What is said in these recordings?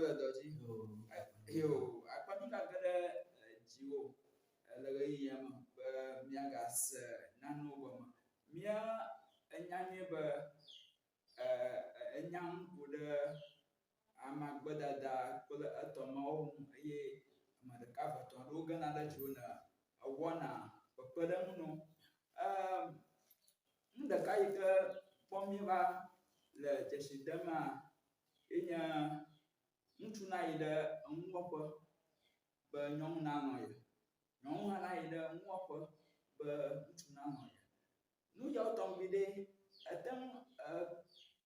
Míele dɔ dzi. Yo, akpa mí gage ɖe dziwò le ɣeyiɣia me be míagase nanewo gɔme. Mía enya nyuie be enya nu ku ɖe amagbedada kple etɔ mawo ŋu eye ame ɖeka eve etɔ̃ aɖewo gena ɖe dziwò ne ewɔna kpekpeɖeŋu na wo. Nu ɖeka yi ke kpɔm míeva le dzesi dema ye nye ŋutsu nayi ɖe enuwɔƒe be nyɔnu nalɔ̃ ye. Nyɔnu hã nayi ɖe nuwɔƒe be ŋutsu nalɔ̃ ye. Nu yawo tɔgbi ɖe ete ŋu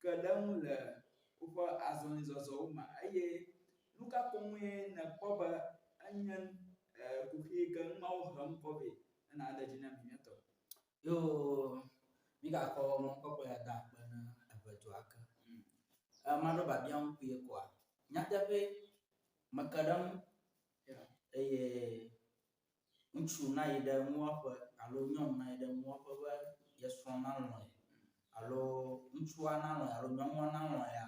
ke ɖe eŋu le woƒe azɔlizɔzɔwo me eye nu ka koŋue nèkpɔ be enye kuxi yi ke nu mawo hem kɔ vɛ ne nàde dzi na mi míatɔ? Yoo, mígakɔ mɔkpɔkpɔ ya da akpe na eŋɛdua ke. Maɖo biabia ŋu kpuie koa, nyateƒee, meke ɖe eŋu eye ŋutsu nayi ɖe nuwɔƒe alo nyɔnu nayi ɖe nuwɔƒe be ye srɔ̃ nalɔ̃e alo ŋutsua nalɔ̃e alo nyɔnua nalɔ̃ea,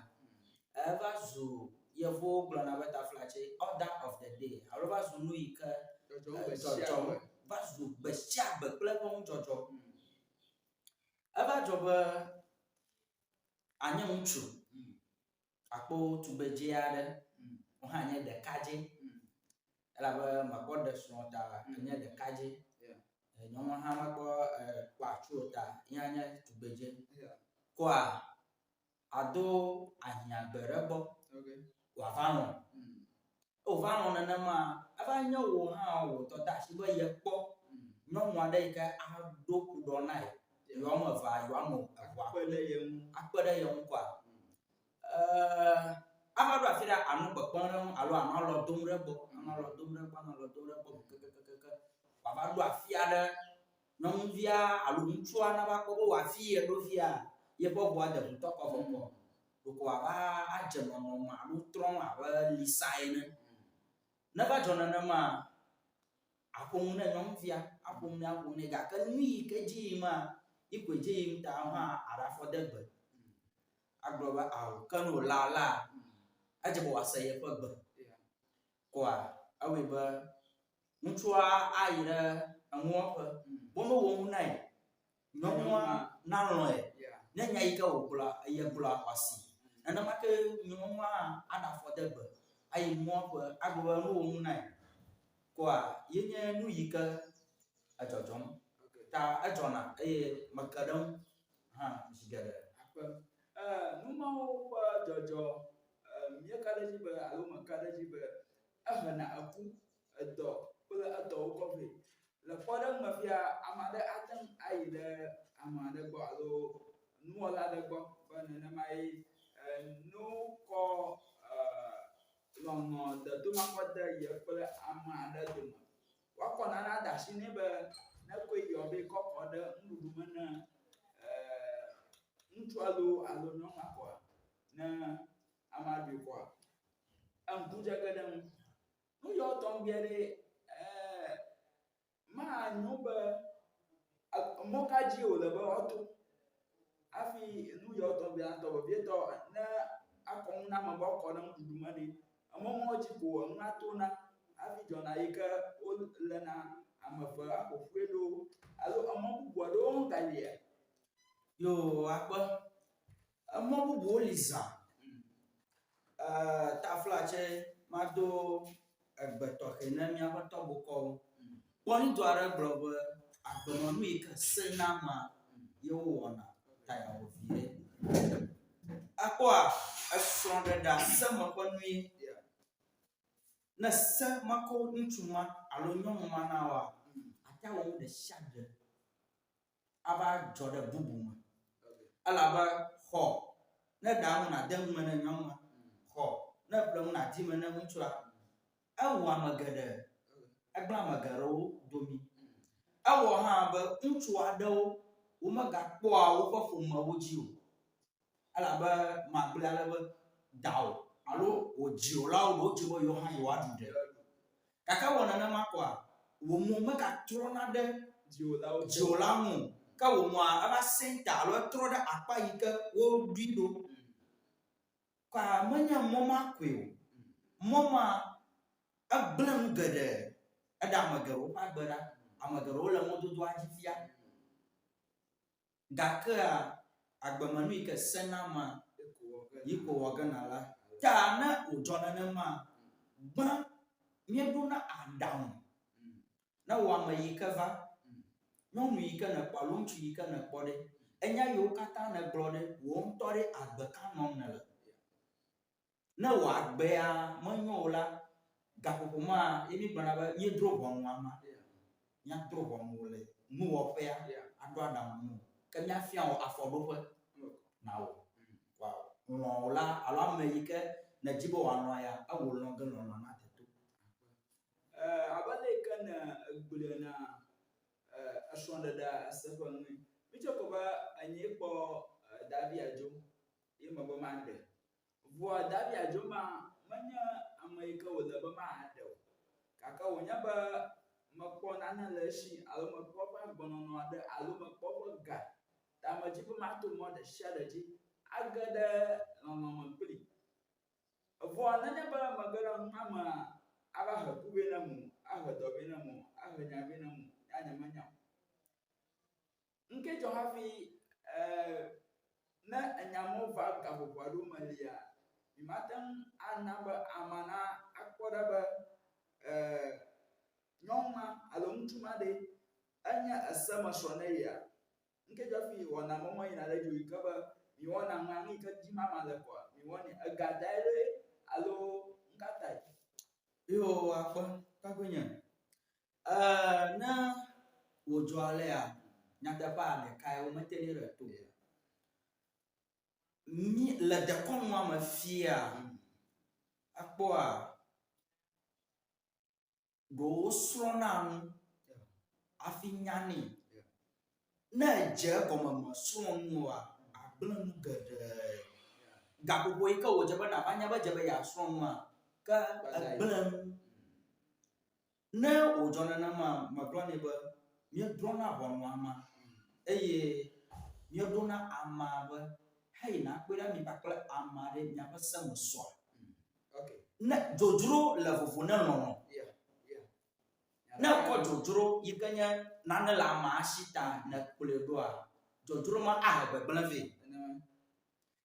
eva zu yevuwo gblɔna be taflatse order of the day alo va zu nu yi ke dzɔdzɔm va zu gbe sia gbe kple eƒe nudzɔdzɔ. Eva dzɔ be anye ŋutsu akpɔ tugbedze aɖe wò hã nye ɖekadze elabe mekpɔ ɖe srɔ̃ ta enye ɖekadze. Nyɔnua hã mekpɔ kpɔ atsu o ta ye hã nye tugbedze. Kɔa ado ahiãgbe ɖe egbɔ wòava lɔ̃. Ne wòva lɔ̃ nenema, eva nye wò hã wò dɔdeasi be yekpɔ nyɔnu aɖe yi ke aɖo kuɖɔ na ye. Yewo ame evea yewoanɔ eŋua Akpe ɖe ye ŋu. Akpe ɖe ye ŋu kɔa? Eee ava ɖo afi ɖe anɔ kpekpem ɖe eŋu alo anɔ alɔ dom ɖe egbɔ, anɔ alɔ dom ɖe egbɔ, anɔ alɔ dom ɖe egbɔ kekekekeke. Wòava ɖo afi aɖe, nyɔnuvia alo ŋutsua nava kpɔ be wò afi yi yeɖo fia, yeƒe ŋua de ʋutɔ kɔ vɔ kɔ. Ɖeko wòava adze nɔnɔme alo trɔ abe lisa ene. Ne eva dzɔ nenema, aƒo nu ne nyɔnuvia, aƒo nu nɛ, aƒo nu nɛ gake nu yi ke dzi yim yi koe dzi yim ta hã aɖe afɔ de gbe. Agblɔ be ao ke ne wòle alea, edze be wòase yeƒe gbe. Kɔa ewɔe be ŋutsua ayi ɖe enuwɔƒe be ne wowɔ nu nae, nyɔnua nalɔ̃e ne nya yi ke wògblɔa eye gblɔa wòasi. Nenema ke nyɔnua hã aɖe afɔ de gbe ayi nuwɔƒe agblɔ be ne wowɔ nu nae kɔa ye nye nu yi ke edzɔdzɔm ta edzɔna eye meke ɖe eŋu hã zi geɖe. Akpe. Nu mawo ƒe dzɔdzɔ míeka ɖe edzi be alo meka ɖe edzi be ehena eku, edɔ kple etɔwo kɔ vɛ. Le kpɔɖeŋu me fia, ame aɖe ate ŋu ayi ɖe ame aɖe gbɔ alo nuwɔla aɖe gbɔ be nenemae nukɔ lɔlɔ̃ deto makɔ de ye kple ame aɖe dome. Woakɔ nane ade asi nɛ be nekɔe yɔ vɛ kɔ kɔ ɖe nuɖuɖu me ne ŋutsua loo alo nyɔnua kɔa ne amea ɖui kɔa, eŋku dze ge ɖe eŋu. Nu yawo tɔŋgbi ɖe ɛɛ manyo be mɔ ka dzi wòle be woato hafi nu yawo tɔŋgbi natɔ vevietɔ ne akɔ nu na ame be woakɔ ɖe nuɖuɖu me ɖe, emɔ mawo dzi ko enua tona hafi dzɔna yi ke woléna ame eve aƒo ƒui loo alo emɔ bubu aɖewo hã galia? Yoo akpe. Emɔ bubuwo li zã. Taflatse mado egbe tɔxɛ ne míaƒe tɔgbokɔwo. Kpɔnitɔ aɖe gblɔ be agbenɔnu yi ke sẽ na amea ye wowɔna ta yeawɔ viɖe. Ekpɔa esrɔ̃ɖeɖea se me ƒe nue. Ne se mekɔ ŋutsu ma alo nyɔnu ma na oa, ate awɔ nu ɖe sia ɖe ava dzɔ ɖe bubu me. Elabe xɔ ne ɖa nu nàde nu me ne nyɔnua, xɔ ne ƒle nu nàdi me ne ŋutsua. Ewɔ ame geɖe, egblẽ ame geɖewo domi. Ewɔ hã be ŋutsu aɖewo womegakpɔa woƒe ƒomewo dzi o. Elabe magblɔe ale be dawò alo wò dziwòlawo ɖewo dze be yewo hã yewoaɖu ɖe. Gake ewɔ nenema koa, wò mo megatrɔna ɖe dziwòla ŋu o. Ke wò moa eva senta alo etrɔ ɖe akpa yi ke woɖui ɖo. Kɔa menye mɔ ma koe o. Mɔ ma egblẽ nu geɖe, eɖe ame geɖewo ƒe agbe ɖa. Ame geɖewo le mɔdodoa dzi fia. Gakea agbemenu yi ke sena ma yi ko wɔ ge nàla. Ta ne wòdzɔ nenema, gbã míeɖona aɖaŋu ne wò ame yi ke va, nyɔnu yi ke nèkpɔ alo ŋutsu yi ke nèkpɔ ɖe, enya yiwo katã nègblɔ ɖe, wò ŋutɔ ɖe agbe ka nɔm nèle? Ne wò agbea menyo o la, gaƒoƒo ma ye mígblɔna be míedro ʋɔnu amea. Míadro ʋɔnu wò le nuwɔƒea aɖo aɖaŋu na wò. Ke míafia wò afɔɖoƒe na wò. Lɔ̃ wò la alo ame yi ke nèdi be wòalɔ̃ ya, ewò lɔ̃ ge lɔlɔ̃ nade to. Abe ale yi ke ne egblɔe na esrɔ̃ɖeɖea ese ƒe nue. Mítsɔe kɔ be enyee kpɔ Davia dzo ye mebe maɖe. Vɔa Davia dzo ma menye ame yi ke wòle be maɖe o. Gake wònye be mekpɔ nane le esi alo mekpɔ eƒe agbenɔnɔ aɖe alo mekpɔ eƒe ga ta medi be mato mɔ ɖe sia ɖe dzi age ɖe lɔlɔ̃ me kplii. Evɔa nenye be mege ɖe nua mea, ava he ku vɛ nam o, ahe dɔ vɛ nam o, ahe nya vɛ nam o, ya nyemenya o. Ŋke dzɔ hafi ne enya mawo va gaƒoƒo aɖewo me lia, mimate ŋu ana be amea na akpɔ ɖa be nyɔnu ma alo ŋutsu ma ɖe enye ese me srɔ̃ ne yea? Ŋke dzɔ hafi wɔna mawo meyina ɖe edzi o yi ke be miwɔna nua nu yi ke dim amea le koa miwɔnɛ. Ega dae ɖe alo nu ka tae? Yo akpe tɔgbuinye. Ee, ne wòdzɔ alea, nyateƒea ɖekae womete nɛ ɖe to o. Mí le dekɔnua me fia, ekpɔa ɖewo wosrɔ̃na nu hafi nyanɛ. Ne èdze egɔme mèsrɔ̃ nu oa, agblẽ nu geɖe. Gaƒoƒo yi ke wòdze be nàva nya be edze be yeasrɔ̃ nua, ke egblẽ nu. Ne wòdzɔ nenema, megblɔ nɛ be míedrɔ̃na ʋɔnu amea eye míeɖona amea be heyi nàkpɔe ɖa mi kpakple ame aɖe miaƒe se me sɔa. Ne dzodzro le vovo ne lɔlɔ̃. Ne ekɔ dzodzro yi ke nye nane le amea si ta nèkplɔe ɖoa, dzodzro ma ahe gbegblẽ vɛ.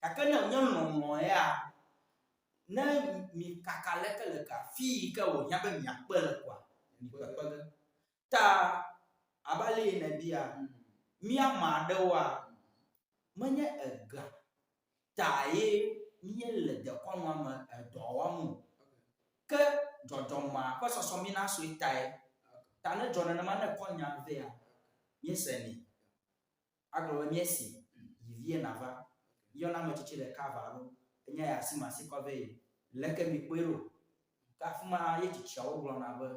Gake ne wònye lɔlɔ̃ ya, ne mikaka leke leke afi yi ke wòhiã be miakpe le koa, mikpekpe ge. Ta abe ale yi nèbia, mí ame aɖewoa, menye ega ta ye míele dekɔnua me edɔ wɔm o. Ke dzɔdzɔmea ƒe sɔsɔ mina sue tae. Ta ne edzɔ nenema ne ekɔ nya vɛa, míesenɛ. Agblɔ be míesi yi vie nàva. Yɔna ame tsitsi ɖeka va ɖo. Enye ya asi masi kɔ vɛ yi. Leke mikpɔe ɖo? Ke afi ma ye tsitsiawo gblɔna be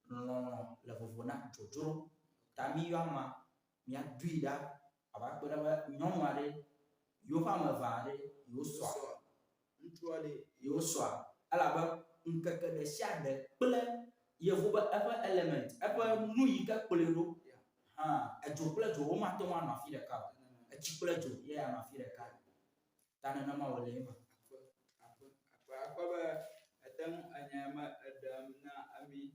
lɔlɔ̃ le vovo na dzodzro. Ta míyɔ amea, míadoe ɖa ava kpɔe ɖa be nyɔnu aɖe, yewoƒe ame eve aɖe yewosɔa. Ŋutsu aɖe. Yewosɔa. Elabe ŋkeke ɖe sia ɖe kple yevu be eƒe element, eƒe nu yi ke kplɔe ɖo hã, edzo kple dzo womate ŋu anɔ afi ɖeka o. Etsi kple dzo ye anɔ afi ɖeka. Ta nenema wòle ye ma. Akpe, akpe, akpe, akpe be ète ŋu enya me eɖem na mí.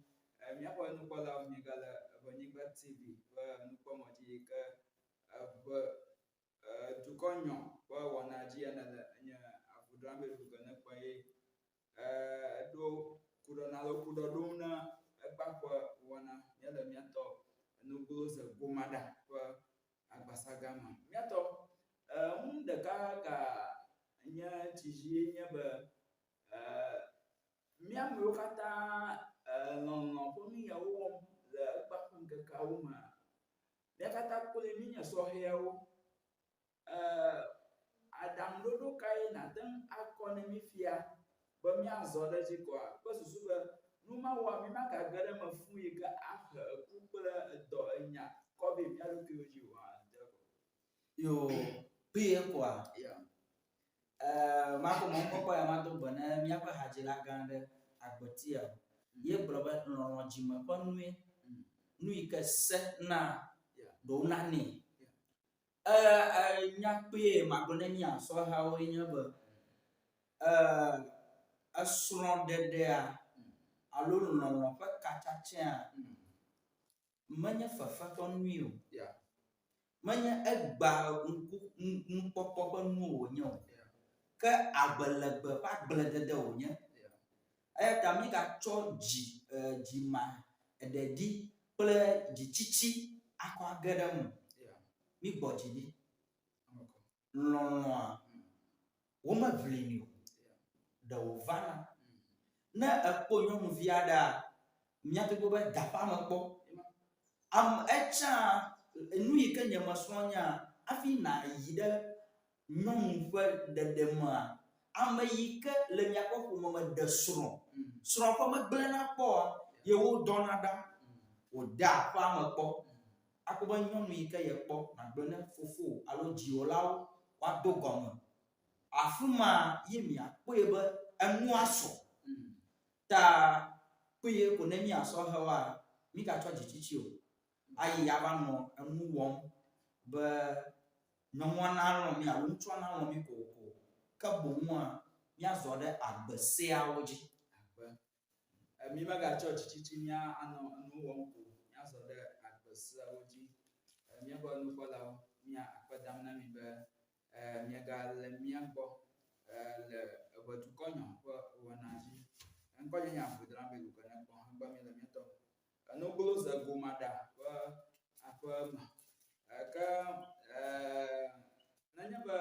Míaƒe nukpɔlawo miegale Eʋenyigba TV ƒe nukpɔmɔ dzi yi ke eʋe dukɔ nyɔ ƒe wɔna dzi ene le enye avudrame ɖu ge ne kpɔ ye ɖo kuɖɔ na alo kuɖɔ ɖom na egbea ƒe wɔna míele míatɔ Nugloze Gomada ƒe agbasagã me. Míatɔ nu ɖeka ga nye tsidzie nye be mía amewo katã lɔlɔ̃ ƒe nu ya wowɔm le egbea ƒe ŋkekeawo mea, mía katã kloe míenye sɔhɛwo. Aɖaŋuɖoɖo kae nàte ŋu akɔ ne mí fia be míazɔ ɖe edzi koa? Kple susu be nu ma wɔa mí magage ɖe eme fũu yi ke ahe eku kple edɔ enya kɔ vɛ mía ɖokuiwo dzi oa? Yo, kpuie koa? Makɔ mɔnukpɔkpɔ ya mado gbe ne míaƒe hadzila gã aɖe, Agbetia. Ye gblɔ be lɔlɔ̃ dzime ƒe nue, nu yi ke se na ɖewo nanɛ. Nya kpuie magblɔ ne mía sɔhɛwoe nye be, Esrɔ̃ɖeɖea alo lɔlɔ̃ ƒe katsatsɛa menye fefe ƒe nui o. Menye egba ŋku nukpɔkpɔ ƒe nu wònye o. Ke agbe legbe ƒe agbledede wònye. Eya ta mígatsɔ dzi e dzima ɖeɖi kple dzitsitsi akɔ age ɖe eme o. Mígbɔ dzi ɖi. Lɔlɔ̃a, womeʋlinɛ o, ɖe wòvana. Ne èkpɔ nyɔnuvi aɖea, míate ŋu be da ƒe ame kpɔ. Ame etsã enu yi ke nye mesrɔ̃ nyea, hafi nàyi ɖe nyɔnu ƒe ɖeɖe mea, ame yi ke le miaƒe ƒome me ɖe srɔ̃, srɔ̃ ƒe megblẽna kpɔa, ye wodɔna ɖa, wòdea aƒea me kpɔ. Akpɔ be nyɔnu yi ke yekpɔ nàgblɔ ne fofowò alo dziwòlawo woado gɔme. Afi ma ye miakpɔe be enua sɔ. Ta kpuie ko ne míasɔ he woa, mígatsɔ dzitsitsi o. Ayi ava nɔ enu wɔm be nyɔnua nalɔ̃ mí alo ŋutsua nalɔ̃ mí kokoko. Ke boŋua, míazɔ ɖe agbe seawo dzi. Agbe. Mímegatsɔ dzitsitsi mía anɔ enu wɔm ko míazɔ ɖe agbe seawo dzi. Míaƒe nukpɔlawo, mía akpe dam na mi be miegale mía gbɔ le Eʋedukɔ Nyɔ ƒe wɔna dzi. Ŋkɔnye nye Avudrabelu ke ne kpɔ hegbe mi le míatɔ Enugloze Gomaɖa ƒe aƒe me. Ke nenye be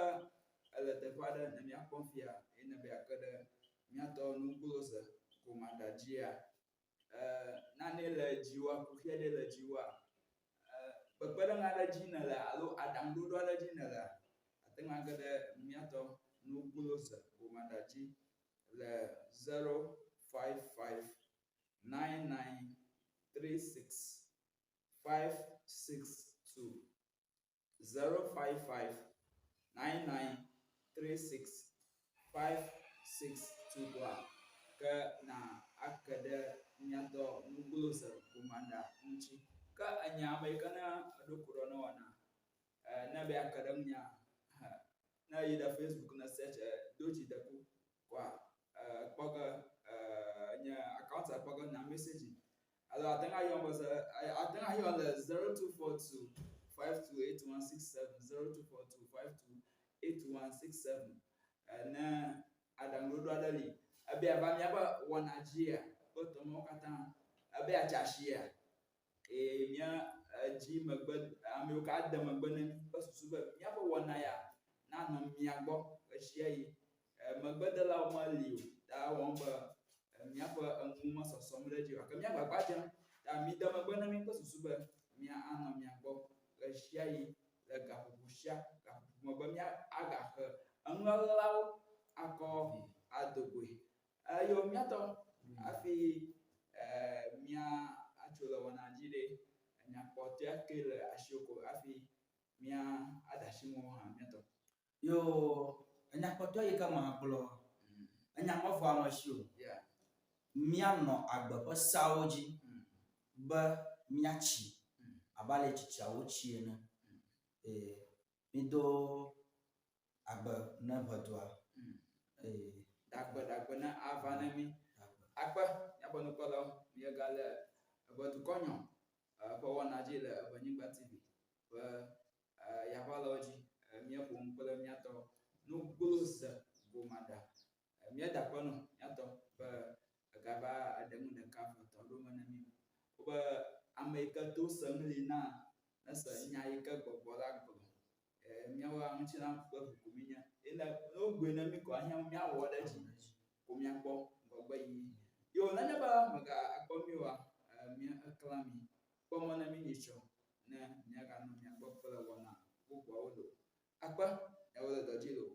ele teƒe aɖe ne míakpɔ fia ye nebe yeake ɖe míatɔ Nugloze Gomaɖa dzia, nane le dziwòa, kuxi aɖe le dziwòa, kpekpeɖeŋu aɖe dzi nèlea alo aɖaŋuɖoɖo aɖe dzi nèlea, àte ŋu age ɖe míatɔ Nugloze Gomaɖa dzi le 055 99 36 562 055 99 36 562 kɔa, ke na ake ɖe míatɔ Nugloze Gomaɖa ŋuti. Ke enya ame yi ke ne eɖo ku ɖɔ ne wɔna, ne be yeake ɖe ŋunyea, ne eyi ɖe Facebook ne search do dzi deku kɔa, kpɔ ge nye account kpɔ ge na message alo ate ŋu ayɔm be ate ŋu ayɔ le 0242 528167 0242 528167 ne aɖaŋuɖoɖo aɖe li ebe yeava míaƒe wɔna dzia kple tɔmɔwo katã ebe yeatsa asia eye mía edzi megbe amewo ka de megbe ne mí kple susu be míaƒe wɔna ya nanɔ mia gbɔ ɣesiaɣi. Megbedelawo meli o ta ewɔm be míaƒe enu mesɔsɔm ɖe edzi o gake mía agbagba dzem ta mide megbe na mí kple susu be mía anɔ mia gbɔ ɣesiaɣi le gaƒoƒo sia gaƒoƒo me be mía agahe enuɣaɣlawo akɔ ado goe. Eyo míatɔ hafi mía atso le wɔna dzi ɖe enya kpɔtɔea ke le asiwò ko hafi mía ade asi ŋuwò hã míatɔ. Yo, enya kpɔtɔe yi ke magblɔ, enya mevɔ ame si o. Míanɔ agbe ƒe seawo dzi be míatsi abe ale tsitsiawo tsi ene. Ee, mído agbe ne ʋedua. Ee. Ɖagbe ɖagbe ne ava ne mí. Akpe míaƒe nukpɔlawo, miegale Eʋedukɔ Nyɔ ƒe wɔna dzi le Eʋenyigba TV ƒe yaʋalawo dzi. Míeƒo nu kple míatɔ Nugloze Gomaɖa. Míeda akpe nɔ míatɔ be egava eɖe nu ɖeka eve etɔ̃ ɖo me na mí. Wobe ame yi ke to sem li na nese nya yi ke gbɔgbɔ la gblɔ. Míawoa ŋutilã ƒe ʋu ko míenye. Ye ne wogblɔe na mí ko ahiã be míawɔ ɖe edzi ko míakpɔ ŋgɔgbe yiyi. Yo nenye be megakpɔ mí oa, mía eklã mí. Kpɔ mɔ ne mí nyitsɔ ne míaganɔ mia gbɔ kple wɔna bubuawo loo. Akpe, miawo le dɔ dzi loo.